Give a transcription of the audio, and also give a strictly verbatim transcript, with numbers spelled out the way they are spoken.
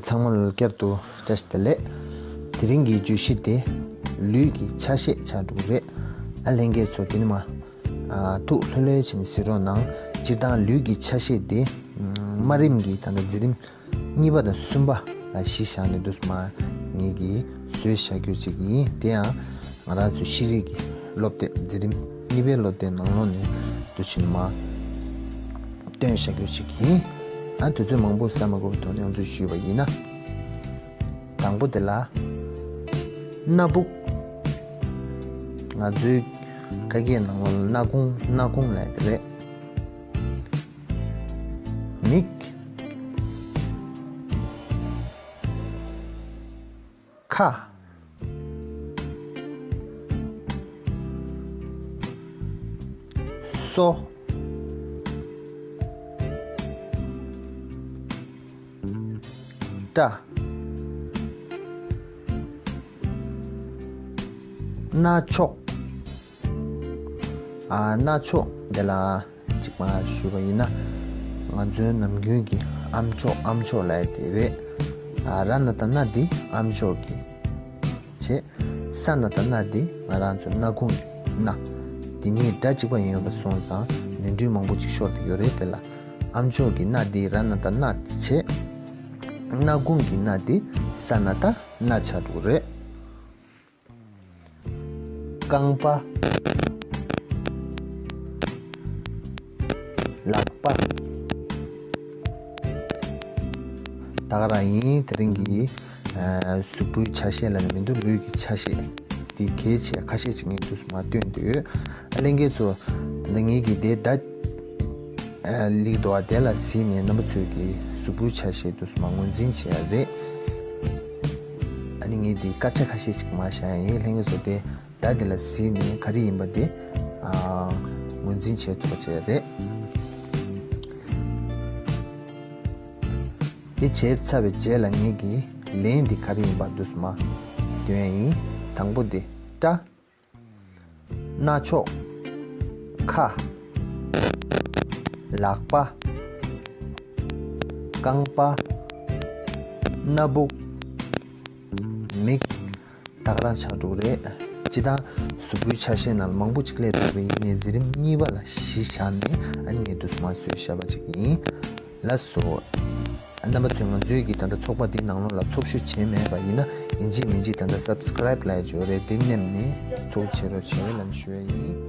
ཚང་མ་ལ་བསྐྱར་དུ་བཀྲ་ཤིས་བདེ་ལེགས། དེ་རིང་གི་བརྗོད་གཞི་དེ་ལུས་ཀྱི་ཆ་ཤས་ཆགས་འགྲོ་གི་རེད། ཨ་ལྷན་རྒྱས་ཚོ་དེ་ནི་མ་ཨ་ཐུགས་ལྷོད་ལྷོད་བྱས་ནས་གཟིགས་རོགས་གནང་། སྤྱིར་བཏང་ལུས་ཀྱི་ཆ་ཤས་དེ་དམའ་རིམ་གྱི་ད་ལྟ་འཛིན་རིམ་གཉིས་པ་དང་གསུམ་པ་ལ་གཞི་བཞག་ནས་འདུག་སེ་མ་ངེད་ཀྱིས་བཟོས་བཞག་རྒྱུ་ཅིག་ཡིན། དེ་ཡང་ང་རང་ཚོའི་ཤེས་རིག་གི་སློབ་དེབ་འཛིན་རིམ་གཉིས་པའི་སློབ་དེབ་ནང་ལོགས་ནས་འདུག་སེ་མ་སྟོན་བཞག་རྒྱུ་ཞིག་ཡིན། ཨ་དུས་ཚོད་མང་པོ་ཟ་མ་དགོས་པའི་ཐོག་ནས་ང་ཚོས་ཞུས་པ་ཡིན་ན། དང་པོ་དེ་ལ་སྣ་བུག་ང་ཚོའི་ཁ་སྐད་ནང་ལོགས་ལ་སྣ་ཁུང་སྣ་ཁུང་ལབ་ཡ་དེ་རེད། མིག་ཁ། སོ། སྐྲ། སྣ་ཚོགས། ཨ་སྣ་ཚོགས་འདི་ལ་གཅིག་མ་ཞུས་པ་ཡིན་ན། ང་ཚོའི་ནམ་རྒྱུན་གྱི་ཨམ་ཅོག་ཨམ་ཅོག་ལབ་ཡ་དེ་རེད། ཨ་ར་ན་ད་སྣ་འདི་ཨམ་ཅོག་གི་བྱས། ས་ན་ད་སྣ་འདི་ང་རང་ཚོའི་སྣ་ཁུང་གི་སྣ། དེ་གཉིས་སྒྲ་གཅིག་པ་ཡིན་པ་སོང་ཙང་ནོར་འཁྲུལ་མང་པོ་ཅིག་ཤོར་བསྡད་ཡོད་རེད། དེ་ལ་ཨམ་ཅོག་གི་སྣ་འདི་ར་ན་ད་སྣ་བྱས། སྣ་ཁུང་གི་སྣ་འདི་ས་ན་ད་སྣ་ཆགས་འགྲོ་གི་རེད། རྐང་པ། ལག་པ། ད་ག་རང་ཡིན། དེ་རིང་གི་ཨ་གཟུགས་པོའི་ཆ་ཤས་ལབ་ནས་མི་འདུག་ལུས་ཀྱི་ཆ་ཤས་དེ་གལ་ཆེ་ཁ་ཤས་ཅིག་ངས་འདུག་སེ་མ་སྟོན་འདོད། ཨ་ལྷན་རྒྱས་ཚོ་ད་ངེད་ཀྱི་དེ་ད་ཨ་ལེགས་འདུག་ཨ་དེ་ལ་གཟིགས་ནས་རྣམ་པ་ཚོས་ཀྱི་གཟུགས་པོའི་ཆ་ཤས་འདུག་སེ་མ་ངོས་འཛིན་བྱེད་ཡ་རེད། ཨ་ནི་ངས་དེ་སྐར་ཆ་ཁ་ཤས་ཅིག་མ་བཞག་ཡིན། ལྷན་རྒྱས་ཚོ་དེ་ད་དེ་ལ་གཟིགས་ནས་ག་རེ་ཡིན་པ་དེ་ཨ་ངོས་འཛིན་བྱེད་ཐུབ་པ་བྱས་རེད། དེ་བྱས་ཚར་བའི་རྗེས་ལ་ངེད་ཀྱི་ལན་འདི་ག་རེ་ཡིན་པ་འདུག་སེ་མ་སྟོན་ཡ་ཡིན། དང་པོ་དེ་སྐྲ། སྣ་ཚོགས། ཁ། ལག་པ། རྐང་པ། སྣ་བུག་མིག་ད་ག་རང་ཆགས་འགྲོ་གི་རེད། སྤྱིར་བཏང་གཟུགས་པོའི་ཆ་ཤས་ནང་ལ་མང་པོ་ཅིག་སླེབས་འདུག་པ་ཡིན་ནའི་འཛིན་རིམ་གཉིས་པ་ལ་གཞི་བཞག་ནས་ཨ་ནི་ངས་འདུག་སེ་མ་བཟོས་བཞག་པ་ཅིག་ཡིན། ལགས་སོ། རྣམ་པ་ཚོས་ང་ཚོའི་གི་ད་ལྟ་ཚོགས་པ་འདིའི་ནང་ལོགས་ལ་ཚོགས་ཞུགས་བྱས་མེད་པ་ཡིན་ན་ཡིན་གཅིག་མིན་གཅིག་ད་ལྟ་སབ་སི་ཀ་རའིབ་ལབ་ཡ་ཅིག་ཡོད་རེད། འདི་མནན་ནས་ཚོགས་བྱེད་རོགས་བྱེད་ལབ་ཞུ་ཡ་ཡིན།